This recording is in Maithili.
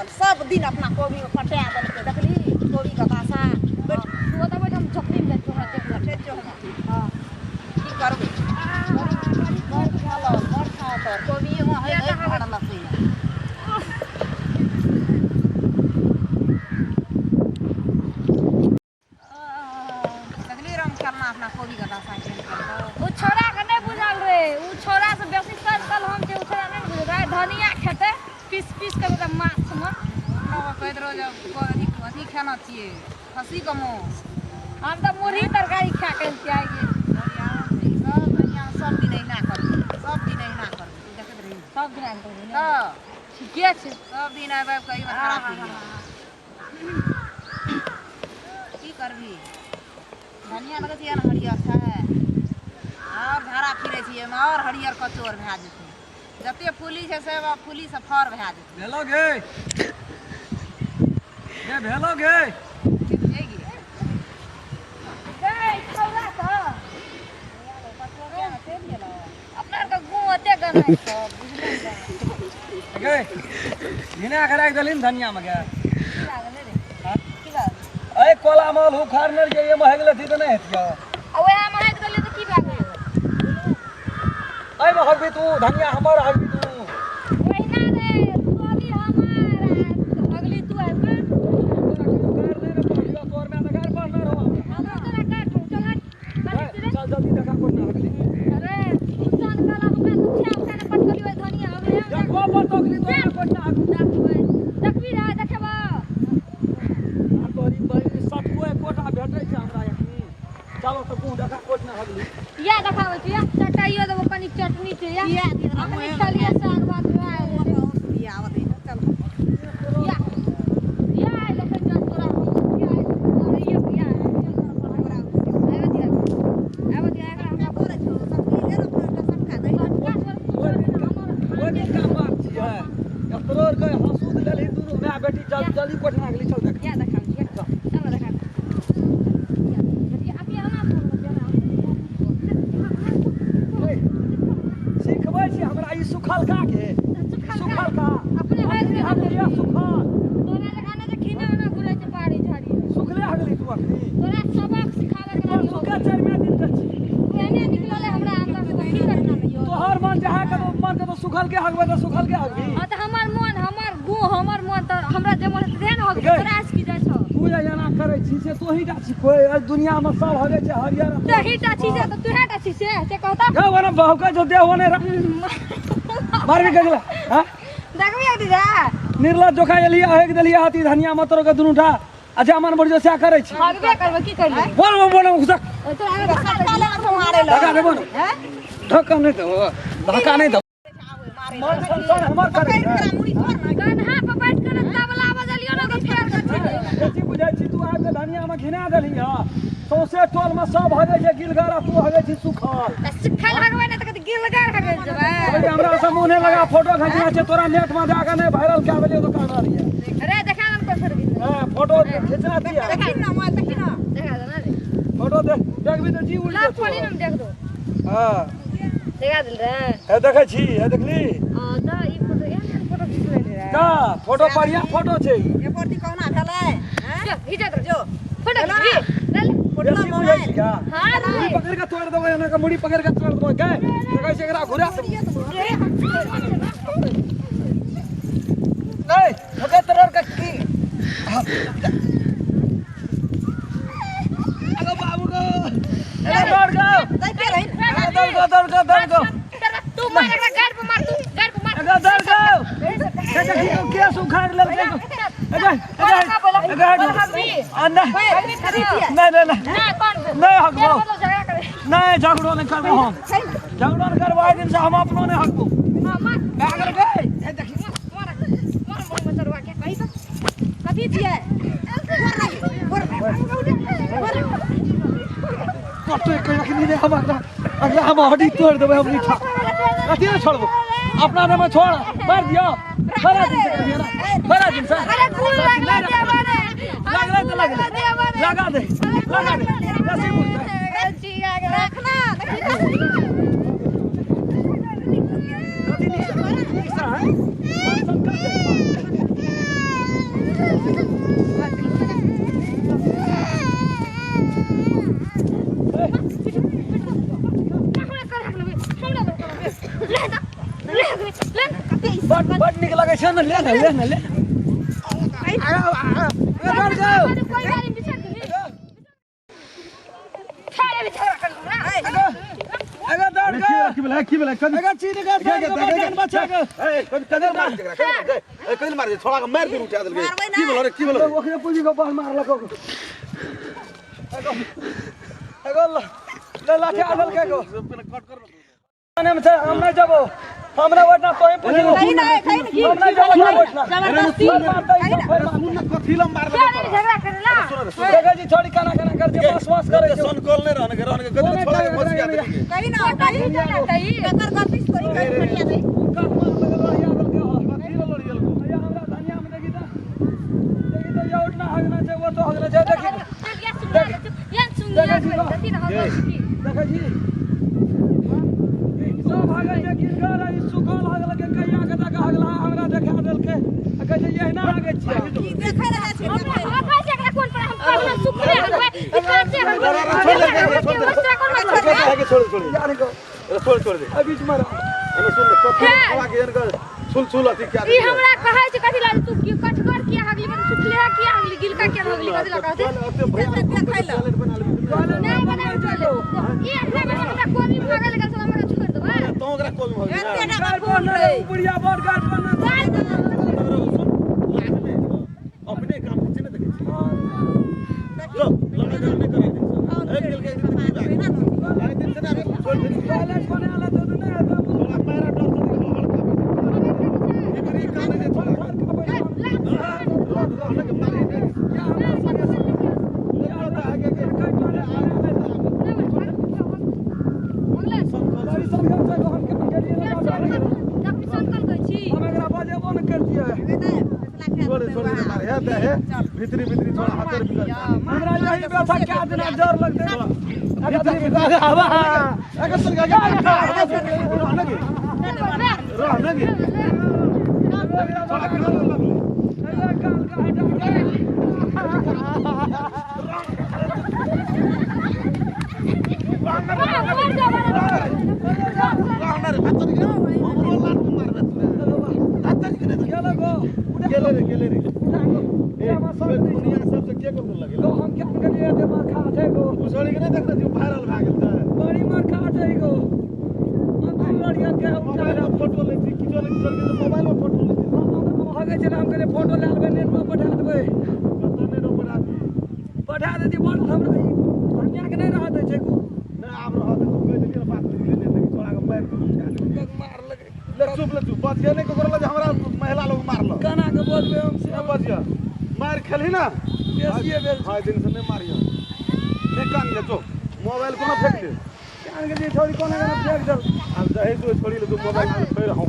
फड़ल सब दिन अपना कोबी में पटा देलकै देखली कोबी के दशा बैठ तू ओतऽ बैठ हम चौकरी में जाइ छियौ हमरा देख बैठे छियौ हम हँ की करबै बड़ फलल बड़ खातर कोबिए में है है फड़ल से देखली राम खेलना अपना कोबी के दशा केहन केलकौ ओ छोड़ा के नहि बुझल रे ओ छोड़ा से बेसी सर हम छै ओ छोड़ा नहि बुझल रे धनिया खेतै पीस पीस के मतलब माछ मे हमरा कहैत रहो जे अथी अथी खेना छियै खस्सी के मांस हम तऽ मुरही तरकारी खा के आइ गेल सब धनिया सब दिन अहिना करबै सब दिन अहिना करबै तू देखैत रही सब दिन आबि कऽ तऽ ठीके छै सब दिन आबि आबि कऽ एहिमे खराब की करबही धनिया लगै छै ने हरियर छै आओर झाड़ा फिरै छी एहिमे आओर हरियर कचोर भए जेतै जते फूली छै से फूली से फर भए जेतै भेलो गे गे भेलो गे अपना आरके गुँ ओते गनाइ छौ बुझलियै ने गे घिना के राखि देलही ने धनिया में गे की लागल रे की लागल अय कोला माल उखाड़ने रहियै एहिमे हेगले थी तऽ नहि हेतियै आ वएह महक देलियै तऽ की भए गेलै एहिमे हगबी तू धनिया हमर हगबी तू ओहिना रे तू अभी हमर आ अगली तू आबि तोर में तऽ गारि पढ़ने रहो हमरा तोरा काटू चल हट चल जल्दी देखा कोन हगली अरे तू चल कल हमरा तू छा उठा ने पटकली ओइ धनिया अगले हम देखो पर तोकरी तोरा कोन हगबी देखबै देखबी रे देखेबा आ तोरी बहिन सटको एकोटा भेटै छै हमरा एखनी चलो तऽ मुँह देखा कोट ने हगली या देखाबै छी या चटाइयो देबो कनी चटनी छै या किया दिन अखनी खेलियै साग भात वएह आबत चल या या आइ देखै छियौ तोरा हम या आइ या आबै दिया आबै दिया एकरा हमरा बोलै छौ सटकी ले ने सटका दही सटका छोड़ ओहि दिन का बात छियै तोरो के हंसू देलही दुनू माय बेटी जल जल्दी कोठना गेली चल देख या देखाबै छी चल देखा सिखबै छी हमरा ई सुखलका के सुखलका अपने अखनी हगलिया सुखल तोरा जकाँ नहि जे खीना उना घुरै छै बाड़ी झाड़ी सुखले हगली तू अखनी तोरा सबक सिखाबे के तोर लागि सुखे चारिमे दिन के छी तू एने निकलले हमरा अंदर से की करना तोहर मन जहाँ के मन के तो सुखल के हगबै तऽ सुखल के हगबी हां तऽ हमर मन हमर गु हमर मन तऽ हमरा जे मन हेतै ने हगबै तोरा से की जाइ छौ तू जे एना करै छी से तोही टा छी कोइ एहि दुनिया में सब हगै छै हरियर तोही टा छी से तऽ तूहे टा छी से कहता गौ ओने बहकै जो देह ओने मारबी गजला हां देखबी अभी जा निर्लज जोखा एलियै हगि देलियै हाथी धनिया मतरो के दुनू टा आ जे मन बड़ सएह करै छी हगबे करबै की करबै बोल बोल बोल घुसक तोरा आगे सटका ले छौ मारे धक्का देबो ने धक्का नहि देबो धक्का नहि देबो मन संसार हमर करै छै गन्हा पर बैठ कर तबला बजलियो ने तऽ फेर के छिले बेसी बुझै छी तू आबि कऽ धनिया मे घिना देलही हँ सौंसे टोल मे सब हगै छै गिलगर आ तू हगै छी सुखल तऽ सुखल हगबै ने तऽ कथी गिलगर हगै जेबै अरे हमरा से मुँह नहि लगा फोटो खींचना छै तोरा नेट मे दए कऽ नहि वायरल कए देलियौ तऽ कहना रहियै अरे देखा दे ने कोइ फेर हँ फोटो खींचना छियै देखी ना मोबाइल देखी ना देखा दे ने रे फोटो देख देखबी तऽ जी उड़ि ला जेतौ फोन में देख दो हँ देखा दिल रे हे देखै छी हे देखली हां तऽ ई फोटो एहन फोटो खींच ले रे का फोटो बढ़िया फोटो छै ई। एको रति कहुना भेलै हैं जो खींचत रह जो फोटो खींच ले ले फोटो बेसी बुझै छी का हां रे मुड़ी पकड़ के तोड़ देबै एना के मुड़ी पकड़ के तोड़ देबै गए देखै छी एकरा घुरा नहीं ओके तोड़ के की अगो बाबू गो ए दौड़ गो दैते रही अगो दौड़ गो दौड़ गो दौड़ गो तू मार एकरा गाड़ पर मार तू गाड़ पर मार अगो दौड़ गो ए देखी तो केस उखाड़ लेलकै अगे अगे अगे आ नहीं नहीं नहीं नहीं ना कौन नहीं हगबो मतलब झगड़ा करे नहीं झगड़ो नहीं करबो हम झगड़ो नहीं करबो आइ दिन से हम अपनो नहीं हगबो हां मार भए गेल गए ए देखी मार मार मुंह में चढ़वा के कही तो कथी छियै कते के अखनी रे हम अगला अगला हम हड्डी तोड़ देबै हम नीठा अथी नहीं छोड़बो अपना नाम छोड़ मार दियो बड़ा दिन से कर दियो ना बड़ा दिन से अरे गुल लगला देबा रे लगले तो लगले लगा दे लगा दे रस्सी बुझ रखना देखी कथी नीक से नीक से है? ले ना ले ना ले ना ले अगर जाओ कोई गाड़ी बिछड़ दे छोड़े बिछड़ कर अगर दौड़ गए की भेलै की भेलै कथी अगर चीनी का बच्चा बच्चा के ए कथी कथी मार दे कथी ए कथी मार दे छोड़ा के मार दे उठा देलकै की भेलो रे की भेलो ओकरे पूजी को बाल मारलक एगो ले लाठी आदल के गो कट कर ने में छै हम नहीं जबो हमरा ओठना तोही पूजी को कहीं ना कहीं ना हम नहीं जबो ना ओठना जबरदस्ती अरे सुन न कथी ल मार छोड़े झगड़ा करेला देखै छी छोड़ी काना काना कर छै बस बस करे छै सन कॉल नहीं रहने के रहने के कथी छोड़ा के फंस गया देलकै कहीं ना कहीं चला तई एकर गलती से तोरी कहीं फरिया दे काट मार लगल रही आदल के हो कथी ल लड़ियल को या हमरा धनिया में देखी त देखी त या उठना हगना छै वो तो हगना छै देखी या सुन या सुन गति ना हो देखै छी सब हगै छै गिरगर ई सुखल हगल के कहिया के तक हगला हमरा देखा देलकै आ कहै छै एहिना हगै छियै की देखै रहै छै हमरा हम कहै छै एकरा कोन पर हम कहबै सुखले हलबै ई काचे हलबै कोन छोड़ दे छोड़ छोड़ यार गो दे छोड़ छोड़ दे अभी बीच में रह एने सुन ले कथी छोड़ा के एन कर सुल सुल अथी क्या ई हमरा कहै छै कथि ला तू की कठगर किया हगली मतलब सुखले है किया हगली गिलका किया हगली कथि ला कहते टॉयलेट बना लेबी नहीं बना ई अपने में हमरा कोबी भागल गेल सब हमरा छोड़ देबै तो ओकरा कोबी भऽ गेल एते ना गाड़ पर ना बुढ़िया बड़ गाड़ पर ना अपने काम छै ने देखै छी जो लड़ाई झगड़ा नहि करै एक दिल के एक दिन एक दिन से ना छोड़ दे टॉयलेट बना ला तो नहीं आता थोड़ा पैरा डर से हड़ कापे छै ई काम नहि छोड़ा रहने के मारे आगे के हम एकरा बजेबो न करतियै छोड़ छोड़ दे मारे हे दे हे भीतरी भीतरी छोड़ा हाथ बिगड़ हमरा यही व्यथा क्या दिना डर लगतै भीतरी भीतरी हवा अगर चल गया रहने के रहने के छोड़ा के लगले रहना रे भात के हमरो लात मारबे तू भात के ने गेलो गो गेले रे गेले रे ए दुनिया सबसे के को लगे गो हम क्या करिए ते मार खा छै गो उसड़ी के नहीं देखना छी वायरल भए गेल छै बड़ी मार खा छै गो हम तू लड़िया के उठा मोबाइल में फोटो लै छी किछो लै छी चल के मोबाइल में फोटो लै छी हम हगै छै हम कहलियै फोटो लए लेबै नेट पर पठा देबै कतऽ नहि रोपड़ आदमी पठा देती बड़ हमरा ई धनिया के नहीं रह दै छै गो नहि आब रह दे तू कहि देलियै ने बात बुझि गेलियै लेकिन छोड़ा के मारि के उठा ले मार लगे ले चुप ले चुप बचिए नहि ककरो लगे हमरा महिला लोग मारलक केना के बोलबै हम से से बचिए मारि खेलही ना बेसिए भेल हाँ दिन से नहि मारियो नहि कान के चुप मोबाइल कोनो फेंक दे कान के जे छोड़ी कोना कोना फेंक देल आब दहेज तो छोड़ी ले तू मोबाइल छोड़ हम